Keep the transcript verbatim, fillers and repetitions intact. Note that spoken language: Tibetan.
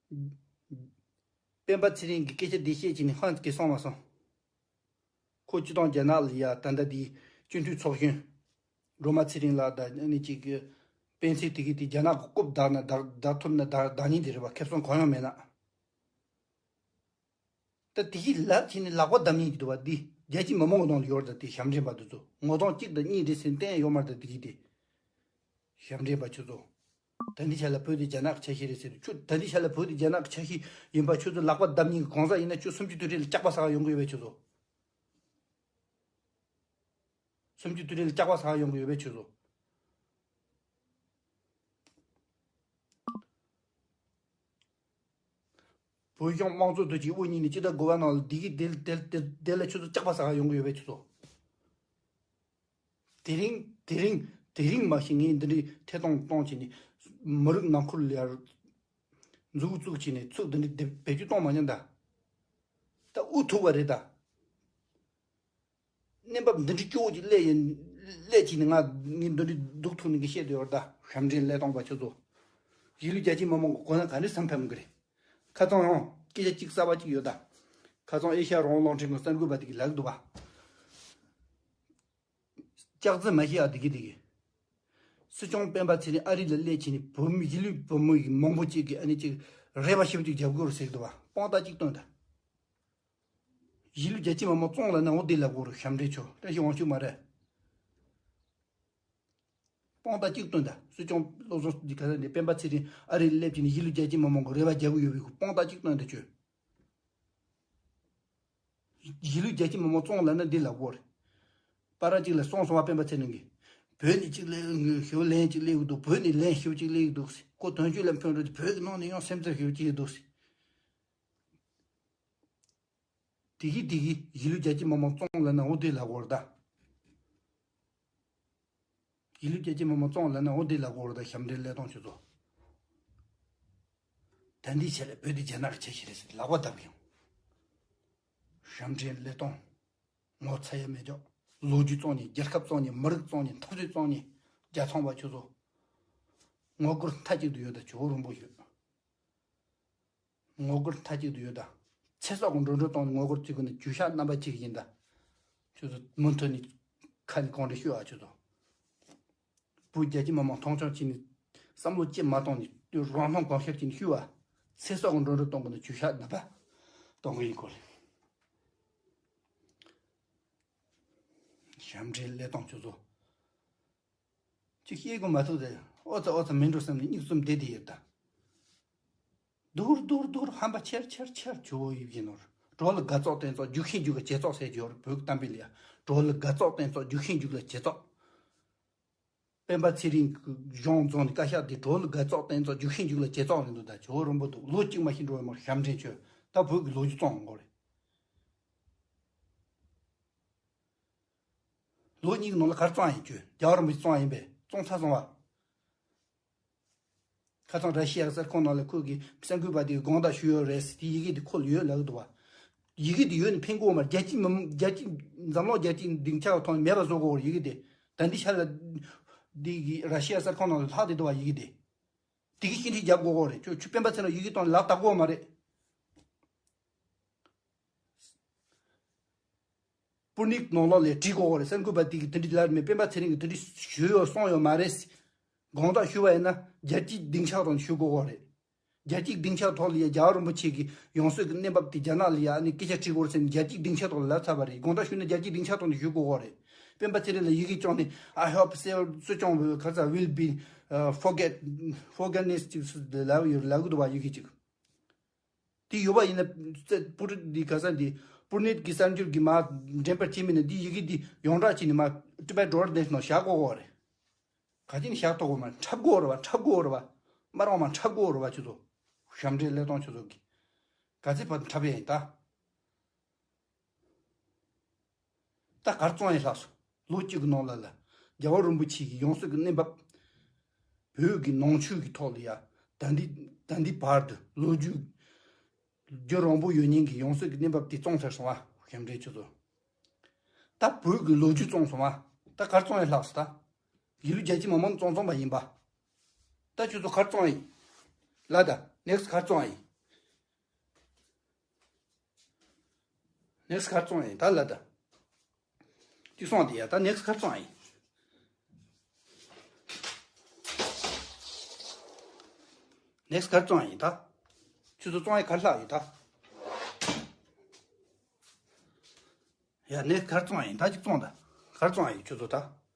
སྤེན་པ་ཚེ་རིང་གི་སྐད་ཆ་འདི་བཤད་ཀྱི་ནི་ཧང་གི་སོང་མ་སོང་། ཁོ་སྤྱི་བཏང་རྒྱ་ནག་ལ་ཡ་ད་ལྟ་དེའི་སྤྱི་འཐུས་ཚོགས་གཞོན་སྒྲོལ་མ་ཚེ་རིང་ལགས་དང་ཨ་ནི་གཅིག་གི་སྤེན་ཚེ་དེ་གི་དེ་རྒྱ་ནག་གི་རྐུབ་བདག་ན་བདག་བདག་ཐུབ་ན་བདག་བདག་ཉིད་དེ་རེད་བ། ཁེ་བཟང་གང་ཡང་མེད་ན། ད་དེ་གི་ལབ་བྱས་ནས་ལག་པ་བརྡབ་ཉེན་གྱི་འདུག་བ། འདི་རྒྱལ་སྤྱིའི་མི་མང་གི་ནང་ལ་ཡོད་རེད། ད་དེ་ཞབས་འདྲེན་པ་འདི་ཚོ་ངོ་གདོང་གཅིག་དང་གཉིས་རེད་ཟེར་བསྟན་ཡོད་མ་རེད། ད་དེ་གི་དེ་ཞབས་འདྲེན་པ་ཁྱོད་ཚོ། ད་འདི་ཆ་ལ་བོད་དེ་རྒྱ་ནག་གི་ཆ་ཤས་རེད་ཟེར་དུས་ཁྱོད། ད་འདི་ཆ་ལ་བོད་དེ་རྒྱ་ནག་གི་ཆ་ཤས་ཡིན་པ་ཁྱོད་ཚོ་ལག་པ་བརྡབ་ཉེན་གྱི་གང་ཟག་ཡིན་ན་ཁྱོད་སུམ་ཅུ་དུས་དྲན་ལ་སྐྱག་པ་ཟ་ག་ཡོང་གི་ཡོད་པས་ཁྱོད་ཚོ། སུམ་ཅུ་དུས་དྲན་ལ་སྐྱག་པ་ཟ་ག་ཡོང་གི་ཡོད་པས་ཁྱོད་ཚོ། བོད་གཞུང་དམངས་གཙོ་དོན་གཅིག་དབུ་བརྙེས་ནས་སྤྱི་ཟླ་དགུ་པ་ནང་ལ་བདེ་སྐྱིད་དེ་དེ་དེ་དེ་ལ་ཁྱོད་ཚོ་སྐྱག་པ་ཟ་ག་ཡོང་གི་ཡོད་པས་ཁྱོད་ཚོ། དེ་རིང་དེ་རིང་དེ་རིང་མ་གཞི་ངས་འདི་འདྲའི་ཐད་གཏོང་གཏོང་བྱས་ནས་མི་རིགས་ནང་ཁུལ་ལ་ཡར་མཛུབ་བཙུགས་བྱས་ནས་ཚུགས་འདི་འདྲའི་བེད་སྤྱོད་གཏོང་མ་མྱོང་ད། ད་ཨུ་ཐུག་པ་རེད་ད། གནས་བབ་འདི་འདྲའི་སྐྱོ་བོ་ཅིག་སླེབས་ཡིན། སླེབས་ཀྱི་ནི་ང་ངས་འདི་འདྲའི་སྡུག་ཐུག་ནི་གི་བཤད་དུ་ཡོད་ད། ཞབས་འདྲེན་ལས་སྟངས་པ་ཁྱོད་ཚོ། གཞིས་ལུས་རྒྱ་ཆེ་མི་མང་གི་གོ་ན་ག་འདྲ་བསམ་ཕམ་གི་རེད། ཁ་སང་ཡང་སྐད་ཆ་གཅིག་གསར་པ་གཅིག་ཡོད་ད། ཁ་སང་ཨེ་ཤ་ཡ་རང་དབང་རླུང་འཕྲིན་གི་གསར་འགོད་པ་དེ་གིས་ལབ་འདུག་བ། ལྕགས་རྩི་མ་ཤི་ཡ་དེ་གི་དེ་གི། སྲིད་སྐྱོང་སྤེན་པ་ཚེ་རིང་ཨ་རི་ལ་སླེབས་ཕྱིན་ནས་བོད་མི་གཞིས་ལུས་བོད་མི་ཡི་མང་པོ་གཅིག་གིས་ཨ་ནི་གཅིག་རེ་བ་ཞིབ་ཅིག་རྒྱབ་དགོས་རེད་ཟེར་གི་འདུག་བ། དཔང་རྟགས་གཅིག་སྟོན་ད། གཞིས་ལུས་རྒྱ་ཆེ་མི་མང་བཙོང་ལབ་ན་འོ་དེ་ལབ་དགོས་རེད། ཞབས་འདྲེན་ཆོ་བཀྲ་ཤིས་དབང་ཕྱུག་མ་རེད། དཔང་རྟགས་གཅིག་སྟོན་ད། སྲིད་སྐྱོང་བློ་བཟང་འདི་ག་ས་ནས་སྤེན་པ་ཚེ་རིང་ཨ་རི་སླེབས་ཀྱི་ནི་གཞིས་ལུས་རྒྱ་ཆེ་མི་མང་གི་རེ་བ་རྒྱག་གི་ཡོད་པའི་དཔང་རྟགས་གཅིག་སྟོན་ད་ཁྱོད། གཞིས་ལུས་རྒྱ་ཆེ་མི་མང་བཙོང་ལབ་ན་འདི་ལབ་དགོས་རེད། པ་ར་གཅིག་ལ་སོང་སོང་བ་སྤེན་པ་ཚེ་རིང་གིས། བོད་ནས་གཅིག་ལས་ཞིབ་ལན་གཅིག་སླེབས་ཀྱི་འདུག་བོད་ནས་ལན་ཞིབ་གཅིག་སླེབས་ཀྱི་འདུག་ཁོ་དོན་གཅོད་ལ་ཕན་རོགས་ཀྱི་བོད་ཀྱི་ནང་ནས་ཡང་སེམས་ཚོར་ཞིབ་གཅིག་འདུག་དེ་གི་དེ་གི་གཞིས་ལུས་རྒྱ་ཆེ་མི་མང་བཙོང་ལབ་ན་འོ་དེ་ལབ་དགོས་རེད་ད། གཞིས་ལུས་རྒྱ་ཆེ་མི་མང་བཙོང་ལབ་ན་འོ་དེ་ལབ་དགོས་རེད་ད། ཞབས་འདྲེན་ལས་སྟངས་ཁྱོད་ཚོ། ད་འདི་བྱས་ལ་བོད་དེ་རྒྱ་ནག་གི་ཆ་ཤས་རེད་ཟེར་ལག་པ་བརྡབ་ཀྱང་། ཞབས་འདྲེན་ལས་སྟངས། ངོ་ཚ་ཡ་མེད་ཅོག་ལོ་རྒྱུས་བཙོང་ནས་རྒྱལ་ཁབ་བཙོང་ནས་མི་རིགས་བཙོང་ནས་འཐབ་རྩོད་བཙོང་ནས་རྒྱལ་ཚོང་པ་ཁྱོད་ཚོ། ངོ་རྒོལ་མཐའ་གཅིག་ཏུ་ཡོད་ད། ཇོ་བོ་རིན་པོ་ཡོད། ངོ་རྒོལ་མཐའ་གཅིག་ཏུ་ཡོད་ད། ཚེ་སྲོག་གི་འགྲོ་གྲོན་གཏོང་ནས་ངོ་རྒོལ་བྱེད་དགོས་ན་ཇུས་ཤག་རྣམ་པ་གཅིག་ཡིན་ད། ཁྱོད་ཚོ་མུ་མཐུད་ནས་ཁ་ནས་གང་འདྲ་ཤོད་ཨ་ཁྱོད་ཚོ། བོད་རྒྱ་ཆེ་མི་མང་མཐོང་ཆུང་བྱས་ནས་བསམ་བློ་ཅི་མ་གཏོང་ནས་རང་སྣང་གང་ཤར་བྱས་ནས་ཤོད་ཨ། ཚེ་སྲོག་གི་འགྲོ་གྲོན་གཏོང་དགོས་ན་ཇུས་ཤག་རྣམ་པ་གཏོང་གི་ཡིན་གོ་རེད། ཞབས་འདྲེན་ལས་སྟངས་ཁྱོད་ཚོ། ཅིག་ཤེས་དགོས་མ་ཐུག་དེ། ཨོ་ཙ་ཨོ་ཙ་མིན་འགྲོ་བསམ་ནས་མིག་བཙུམ་བསྡད་དེ་ཡོད་ད། སྡུག་སྡུག་སྡུག་ཧམ་པ་ཆེར་ཆེར་ཆེར་ཇོ་བོ་ཡིབ་ཡིན་ནོར། གྲོགས་ལ་དགའ་ཚོགས་བསྟན་ཚོགས་རྒྱུག་ཤིང་རྒྱུག་ལ་བྱེད་ཚོགས་ཟེར་གྱི་ཡོད་རེད་བོད་ཀྱི་གཏམ་དཔེ་ལ་ཡ། གྲོགས་ལ་དགའ་ཚོགས་བསྟན་ཚོགས་རྒྱུག་ཤིང་རྒྱུག་ལ་བྱེད་ཚོགས། སྤེན་པ་ཚེ་རིང་གི་གཞུང་བཙོང་ནས་བཀའ་ཤག་དེ་གྲོགས་ལ་དགའ་ཚོགས་བསྟན་ཚོགས་རྒྱུག་ཤིང་རྒྱུག་ལ་བྱེད་ཚོགས་རེད་འདུག་ད་ཇོ་བོ་རིན་པོ་འདུག་ལོ་གཅིག་མ་ཤི་འགྲོ་བའི་མར་ཞབས་འདྲེན་ཆོས་ད་བོད་ཀྱི་ལོ་རྒྱུས་བཙོང་འོང་གོ་རེད། ལོ་གཉིས་ཀྱི་ནང་ལ་གར་བཙོང་ཡིན་ཁྱོད། རྒྱལ་བ་རིན་པོ་ཆེ་བཙོང་ཡིན་པས་བཙོང་ཚར་སོང་བ། ཁ་སང་ར་ཤི་ཡ་གསར་ཁང་ནང་ལ་ཁོས་ཀྱི་གསར་འགོད་པ་དེ་གི་དགོངས་དག་ཞུས་ཡོད་རེད་ཟེར་དེ་ཡི་གེ་དེ་ཁོ་ལ་ཡོད་ལབ་ཀྱི་འདུག་བ། ཡི་གེ་དེ་ཡོད་ནི་ཕན་གོ་མ་རྒྱལ་སྤྱི་མི་རྒྱལ་སྤྱི་འཛམ་གླིང་རྒྱལ་སྤྱི་སྡིངས་ཆ་ཐོག་ནས་མེད་པ་བཟོ་དགོས་རེད་ཡི་གེ་དེ། ད་འདི་ཤར་ལ་འདི་གི་ར་ཤི་ཡ་གསར་ཁང་ནང་ལ་ལྷག་བསྡད་འདུག་བ་ཡི་གེ་དེ། དེ་གི་ཤིན་ཏུ་རྒྱབ་དགོས་གོ་རེད། ཁྱོད་ཁྱོད་སྤེན་པ་ཚེ་རིང་ཡི་གེ་སྟོང་ལག་བསྟར་དགོས་མ་རེད། སྤུར་ནིག་ནང་ལོགས་ལ་བྲིས་དགོས་གོ་རེད། གསར་འགོད་པ་དེ་གི་དེ་འདྲི་ལར་མེད་སྤེན་པ་ཚེ་རིང་གི་དེ་འདྲི་ཞུས་ཡོད་སོང་ཡོད་མ་རེད། དགོངས་དག་ཞུ་བ་ཡིན་ན་རྒྱལ་སྤྱིའི་སྡིངས་ཆ་ཐོག་ནས་ཞུ་དགོས་གོ་རེད། རྒྱལ་སྤྱིའི་སྡིངས་ཆ་ཐོག་ལ་ཡ་རྒྱལ་བ་རིན་པོ་ཆེ་གི་ཡང་སྲིད་ཀྱི་གནས་བབ་དེ་རྒྱ་ནག་ལ་ཡ་ནི་སྐད་ཆ་དྲི་དགོས་རེད་ཟེར་ནས་རྒྱལ་སྤྱིའི་སྡིངས་ཆ་ཐོག་ལ་ལབ་ཚར་བ་རེད། དགོངས་དག་ཞུས་ན་རྒྱལ་སྤྱིའི་སྡིངས་ཆ་ཐོག་ནས་ཞུ་དགོས་གོ་རེད། སྤེན་པ་ཚེ་རིང་ལ་ཡི་གེ་བཅོག་ནས་I hope སྲིད་སྐྱོང་གི་ག་ས་will be forget forgiveness ཅིག་ལབ་ཡོད་ལབ་གི་འདུག་བ་ཡི་གེ་ཅིག་དེ་ཡོད་པ་ཡིན་ན་སྤུ་རི་འདི་ག་ས་འདི་སྤུར་ནེཊ་གི་གསར་འགྱུར་གྱི་མ་འགྲེམས་སྤེལ་བྱེད་མིན་ན་འདི་ཡི་གེ་འདི་ཡོངས་གྲགས་བྱས་ནས་མ་ཊི་བེཊ་ཌོ་ལར་ནེཊ་ནང་བཞག་དགོས་གོ་རེད། ག་ཅི་ནས་བཞག་ཐུབ་གོ་མ་འཁྲབ་དགོས་རེད་བ། འཁྲབ་དགོས་རེད་བ། མ་རང་མ་འཁྲབ་དགོས་རེད་བ། ཁྱོད་ཚོ་ཞབས་འདྲེན་ལས་སྟངས་ཁྱོད་ཚོ་གི་ག་ཚད་བར་དུ་འཁྲབ་ཡ་ཡིན་ད། ད་གར་བཙོང་ཡས་ལྷག་སོང་། ལོ་གཅིག་གི་ནང་ལ་ལ་རྒྱལ་བ་རིན་པོ་ཆེ་གི་ཡང་སྲིད་ཀྱི་གནས་བབ། བོད་ཀྱི་ནང་ཆོས་ཀྱི་ཐོག་ལ་ཡ་ད་འདི་ད་འདི་བར་དུ་ལོ་རྒྱུས་རྒྱུན་རིང་པོ་ཡོད་མཁན་གྱི་ཡང་སྲིད་ཀྱི་གནས་བབ་དེ་བཙོང་ཚར་སོང་བ་ཞབས་འདྲེན་ཁྱོད་ཚོ། ད་བོད་ཀྱི་ལོ་རྒྱུས་བཙོང་སོང་བ། ད་གར་བཙོང་ཡས་ལྷག་སོང་ད། ཡུལ་རྒྱལ་སྤྱི་མི་མང་བཙོང་བཙོང་པ་ཡིན་པ། ད་ཁྱོད་ཚོ་གར་བཙོང་ཡིན། ལ་ད་ནེག་སི་གར་བཙོང་ཡིན། next ག་རེ་བཙོང་ཡིན་ད་ལ་ད། གཅིག་བཙོང་དེ་ཡ་ད་next ག་རེ་བཙོང་ཡིན། next ག་རེ་བཙོང་ཡིན་ད། ཁྱོད་ཚོ་བཙོང་ཡ་ག་རེ་ལྷག་ཡོད་ད། ཡ་next ག་རེ་བཙོང་ཡིན་ད་གཅིག་བཙོང་ད། ག་རེ་བཙོང་ཡིན་ཁྱོད་ཚོ་ད།